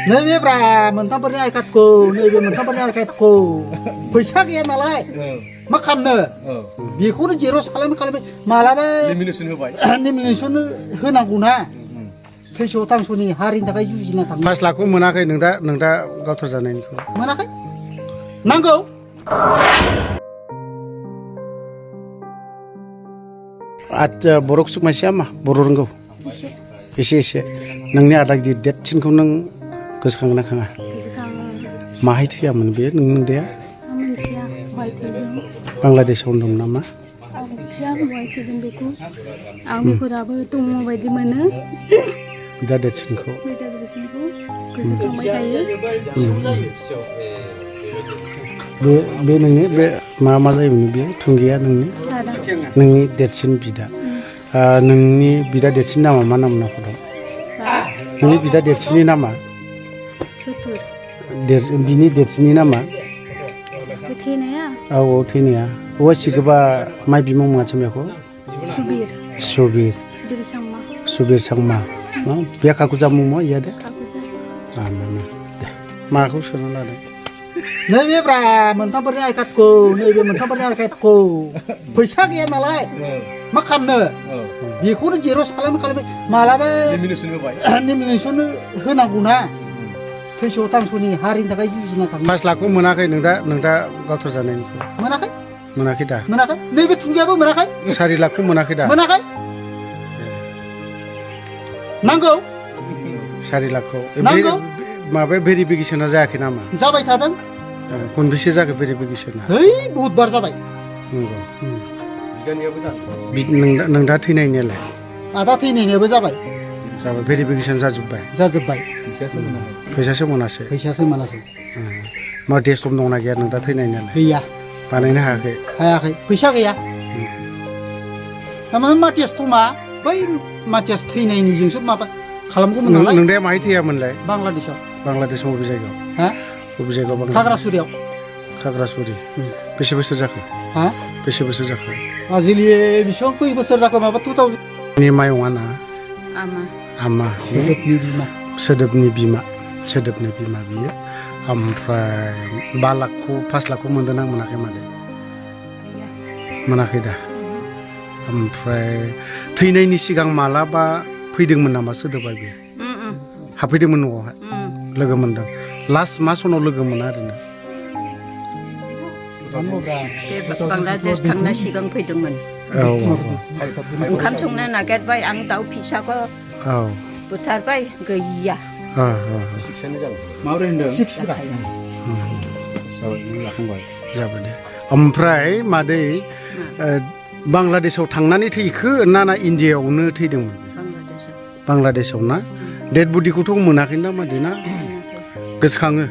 नैबे ब्रा मोनथामफोरनि आइकार्डखौ नैबे मोनथामफोरनि आइकार्डखौ फैसा गैया नालाय मा खालामनो बेखौनो जेरक्स खालामै मालाबा लेमिनेसन होनांगौना थैस' थांस'नि हारिनि थाखाय जुजिना थाङो 5 लाखखौ मोनाखै नों दा गावथार जानायनिखौ मोनाखै नांगौ आच्छा बर' सुकमायसिया मा बर' रोंगौ एसे नोंनि आदा गिदिर देरसिनखौ नों गोसोखांना खाङा माहाय थैयामोन बे नों देया बांलादेशआव दं नामा आं बेखौ दाबो दङ बायदि मोनो बिदा देरसिनखौ गोसोखांबाय थायो बे नोंनि बे मा जायोमोन बे थुंगिया नोंनि देरसिन बिदा नोंनि बिदा देरसिन नामा मा नाम नाखौ नोंनि बिदा देरसिननि नामा बिनि देरसिननि नामा औ थैनाया औवा सिगोबा माइ बिमाव माथो बेखौ सुबिर सांमा बे काकु जामुं इया दे माखौ सोना लादों नैबे ब्रा मोनथामफोरनि आइकार्डखौ नैबे मोनथामफोरनि आइकार्डखौ फैसा गैया नालाय मा खालामनो बेखौनो जेरक्स खालामै मालाबा लेमिनेसन होनांगौना थैस' थांस'नि हारिनि थाखाय जुजिना थाङो 5 लाखखौ मोनाखै नों दा गावथार जानायनिखौ मोनाखै दा नैबे थुंगियाबो मोनाखै 4 लाखखौ मोनाखै दा नांगौ 4 लाखखौ नांगौ माबा भेरिफिकेसना जायाखै नामा जाबाय थादों खनबेसे जाखो भेरिफिकेसना बहुत बार जाबाय नों दा थैनायनियालाय आदा थैनायनियाबो जाबाय भेरिफिकेसन जाजोब्बाय फैसासो मोनासै मा टेस्ट दंना गैया नों दा थैनायनियालाय गैया बानायनो हायाखै फैसा गैया थारमाने माथियास थमा बै माथियास थैनायनिजोंसो माबा खालामगौमोन नालाय नों दा माहाय थैयामोनलाय बांलादेश बबे जायगायाव बबे जायगायाव खाग्रासुरि बेसे बोसोर जाखो बेसे बोसोर जाखो आजिलि बेसेबां खै बोसोर जाखो माबा 2000 नि मायंआ ना आमा सोदोबनि बिमा बियो ओमफ्राय 5 लाखखौ 5 लाखखौ मोनदों ना मोनाखै मादे मोनाखै दा ओमफ्राय थैनायनि सिगां मालाबा फैदोंमोन नामा सोदोबा बेयो हाबफैदोंमोन न'आवहाय लोगो मोनदों लास्ट मा सनाव लोगो मोना ओरैनो बांलादेश थांना सिगां फैदोंमोन ओंखाम संनो नागिरबाय आं दाउ फिसाखौ बुथारबाय गैया जाबाय दे ओमफ्राय मादै बांलादेशआव थांनानै थैखो ना इण्डियाआवनो थैदोंमोन बांलादेशआव ना डेड बडिखौथ' मोनाखै ना मादै ना गोसोखाङो